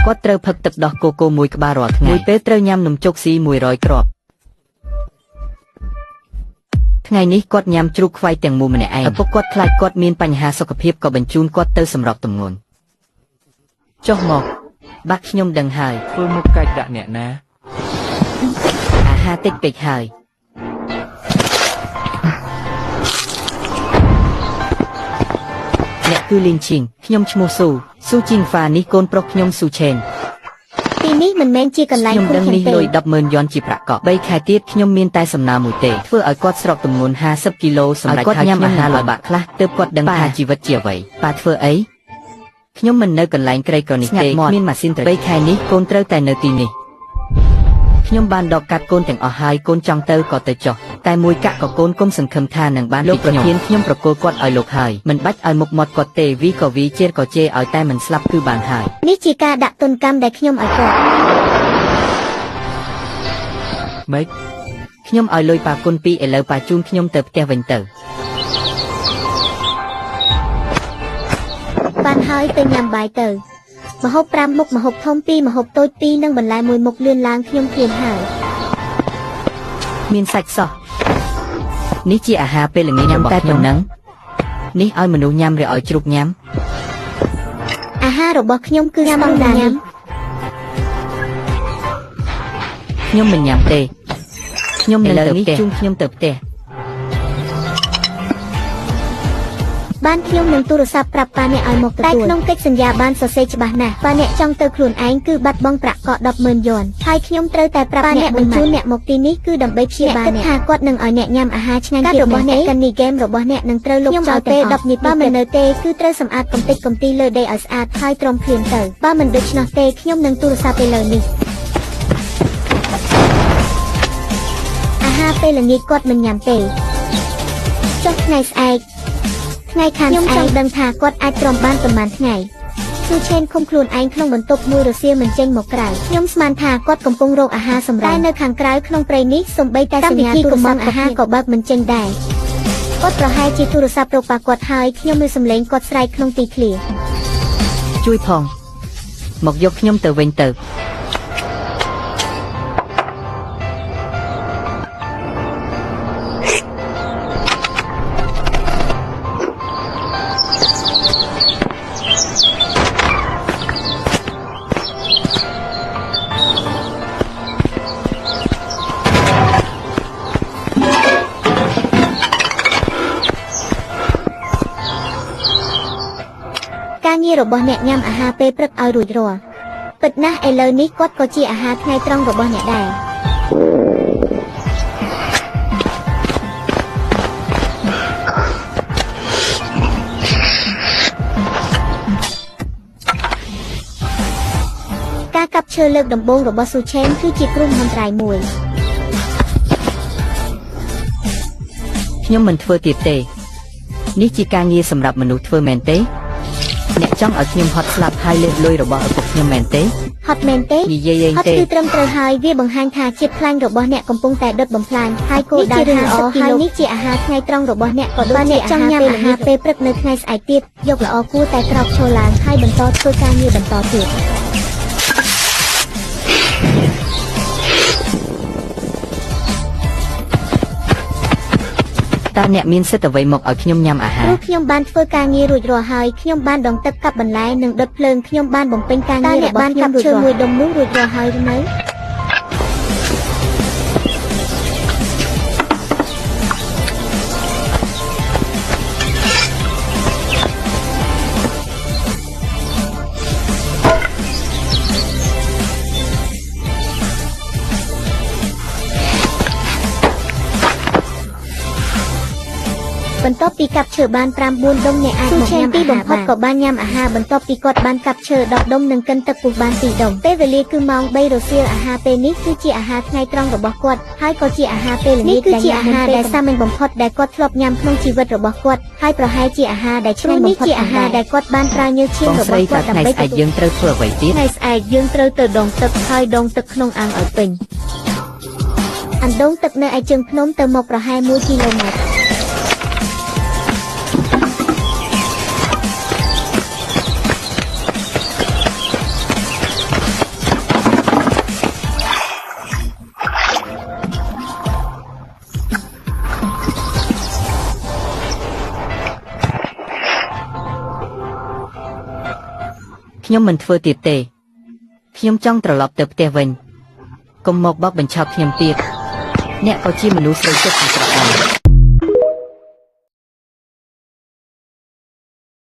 គាត់ត្រូវផឹកទឹកដោះគោគោមួយក្បាលរាល់ថ្ងៃមួយពេលត្រូវញ៉ាំនំជោកស៊ី100គ្រាប់ថ្ងៃនេះគាត់ញ៉ាំជ្រូកខ្វៃទាំងមូលម្នាក់ឯងឪពុកគាត់ខ្លាចគាត់មានបញ្ហាសុខភាពក៏បញ្ជូនគាត់ទៅសម្របទម្ងន់ចុះមកបាក់ខ្ញុំដឹងហើយ ធ្វើមុខកាច់ដាក់អ្នកណា អាហារតិចពេកហើយអ្នកគឺលីងឈីងខ្ញុំឈ្មោះស៊ូស៊ូជីងហ្វានេះកូនប្រុសខ្ញុំស៊ូឆេន ទីនេះមិនមែនជាកន្លែង ខ្ញុំ ឃុំ ដឹងនេះ ឃាំងទេ លុយ100000យន់ជាប្រាក់កក់3ខែទៀតខ្ញុំមានតែសំណើមួយទេធ្វើឲ្យគាត់ស្រកទម្ងន់50គីឡូសម្រាប់គាត់ញ៉ាំអាហារលំបាកខ្លះទើបគាត់ដឹងថាជីវិតជាអ្វីប៉ាធ្វើអីខ្ញុំមិននៅកន្លែងក្រីក្រនេះទេគ្មានម៉ាស៊ីនត្រ3ខែនេះកូនត្រូវតែនៅទីនេះខ្ញុំបានដកកាត់កូនទាំងអស់ហើយកូនចង់ទៅក៏ទៅចុះតែមួយកាក់ក៏កូនគុំសង្ឃឹមថានឹងបានលោកប្រធានខ្ញុំប្រគល់គាត់ឲ្យលោកហើយមិនបាច់ឲ្យមុខមាត់គាត់ទេវីក៏វីជេរក៏ជេរឲ្យតែមិនស្លាប់គឺបានហើយ នេះជាការដាក់ទណ្ឌកម្មដែលខ្ញុំឲ្យគាត់ ម៉េច ខ្ញុំឲ្យលុយប៉ាគុណពីរឥឡូវប៉ាជូនខ្ញុំទៅផ្ទះវិញទៅ បានហើយទៅញ៉ាំបាយទៅម្ហូប5មុខម្ហូបធំ2ម្ហូបតូច2និងបន្លែមួយមុខលឿនឡើងខ្ញុំឃ្លានហើយ មានសាច់សោះនេះជាអាហារពេលល្ងាចរបស់ខ្ញុំនឹងនេះឲ្យមនុស្សញ៉ាំឬឲ្យជ្រូកញ៉ាំ អាហាររបស់ខ្ញុំគឺស្តង់ដារនេះ ខ្ញុំមិនញ៉ាំទេខ្ញុំនឹងទៅផ្ទះជូនខ្ញុំទៅផ្ទះ បានខ្ញុំនឹងទូរស័ព្ទប្រាប់ប៉ាអ្នកឲ្យមកទទួលតែក្នុងកិច្ចសន្យាបានសរសេរច្បាស់ណាស់ប៉ាអ្នកចង់ទៅខ្លួនឯងគឺបាត់បង់ប្រាក់កក់100000យន់ហើយខ្ញុំត្រូវតែប្រាប់អ្នកបញ្ជូនអ្នកមកទីនេះគឺដើម្បីព្យាបាលអ្នកគិតថាគាត់នឹងឲ្យអ្នកញ៉ាំអាហារឆ្ងាញ់ទៀតរបស់អ្នកកាន់នេះហ្គេមរបស់អ្នកនឹងត្រូវលុបចោលពេល10នាទីបើមិននៅទេគឺត្រូវសម្អាតកំទេចកំទីលើដីឲ្យស្អាតហើយទ្រាំភ្លាមទៅបើមិនដូច្នោះទេខ្ញុំនឹងទូរស័ព្ទឥឡូវនេះអាហារពេលល្ងាចគាត់មិនញ៉ាំទេចុះថ្ងៃស្អែកថ្ងៃខាងខ្ញុំចង់ដឹងថាគាត់អាចទ្រាំបានប៉ុន្មានថ្ងៃស៊ូឆេនឃុំខ្លួនឯងក្នុងបន្ទប់មួយរសៀលមិនចេញមកក្រៅខ្ញុំស្មានថាគាត់កំពុងរកអាហារសម្រាប់តែនៅខាងក្រៅក្នុងព្រៃនេះសំបីតែសញ្ញាទូរស័ព្ទអាហារក៏បើកមិនចេញដែរគាត់ប្រហែលជាទូរស័ព្ទរកប៉ាគាត់ហើយខ្ញុំឮសំឡេងគាត់ស្រែកក្នុងទីធ្លា ជួយផងមកយកខ្ញុំទៅវិញទៅ ការងាររបស់អ្នកញ៉ាំអាហារពេលព្រឹកឲ្យរួចរាល់ពិតណាស់ឥឡូវនេះគាត់ក៏ជាអាហារថ្ងៃត្រង់របស់អ្នកដែរការកាប់ឈើលើកដំបូងរបស់ស៊ូឆេនគឺជាគ្រោះមហន្តរាយមួយ ខ្ញុំមិនធ្វើទៀតទេនេះជាការងារសម្រាប់មនុស្សធ្វើមែនទេអ្នកចង់ឲ្យខ្ញុំហត់ស្លាប់ហើយលេបលុយរបស់ឪពុកខ្ញុំមែនទេ ហត់មែនទេ និយាយឯង ហត់ ទេ គឺត្រឹមត្រូវហើយវាបង្ហាញថាជាតិខ្លាញ់របស់អ្នកកំពុងតែដុតបំផ្លាញហើយគោលដៅ50គីឡូនេះជាអាហារថ្ងៃត្រង់របស់អ្នកក៏ដូចជាអាហារពេលល្ងាចពេលព្រឹកនៅថ្ងៃស្អែកទៀតយកល្អគួរតែក្រោកឈរឡើងហើយបន្តធ្វើការងារបន្តទៀត តើអ្នកមានសិទ្ធិអ្វីមកឲ្យខ្ញុំញ៉ាំអាហារ ព្រោះខ្ញុំបានធ្វើការងាររួចរាល់ហើយខ្ញុំបានដងទឹកកាប់បន្លែនិងដុតភ្លើងខ្ញុំបានបំពេញការងាររបស់ខ្ញុំរួចរាល់មួយដុំនោះរួចរាល់ហើយឬនៅ បន្ទាប់ពីកាប់ឈើបាន5 4ដុំអ្នកអាចមកញ៉ាំទីបំផុតក៏បានញ៉ាំអាហារបន្ទាប់ពីគាត់បានកាប់ឈើ10ដុំនិងកិនទឹកពុះបាន2ដុំពេលវេលាគឺម៉ោង3រសៀលអាហារពេលនេះគឺជាអាហារថ្ងៃត្រង់របស់គាត់ហើយក៏ជាអាហារពេលល្ងាចនេះគឺជាអាហារដែលសាមញ្ញបំផុតដែលគាត់ធ្លាប់ញ៉ាំក្នុងជីវិតរបស់គាត់ហើយប្រហែលជាអាហារដែលឆ្ងាញ់បំផុតនេះជាអាហារដែលគាត់បានប្រើញើសឈាម បង រ ស្រីតើ របស់គាត់ ថ្ងៃ ដើម្បី ស្អែកយើងត្រូវធ្វើអ្វីទៀត ថ្ងៃស្អែកយើងត្រូវទៅដងទឹកហើយដងទឹកក្នុងអាងឲ្យពេញអណ្ដូងទឹកនៅឯជើងភ្នំទៅមកប្រហែល1គីឡូម៉ែត្រ ខ្ញុំមិនធ្វើទៀតទេខ្ញុំចង់ត្រឡប់ទៅផ្ទះវិញកុំមកបោកបញ្ឆោតខ្ញុំទៀតអ្នកក៏ជាមនុស្សស្រីចិត្តអាក្រក់ដែរ។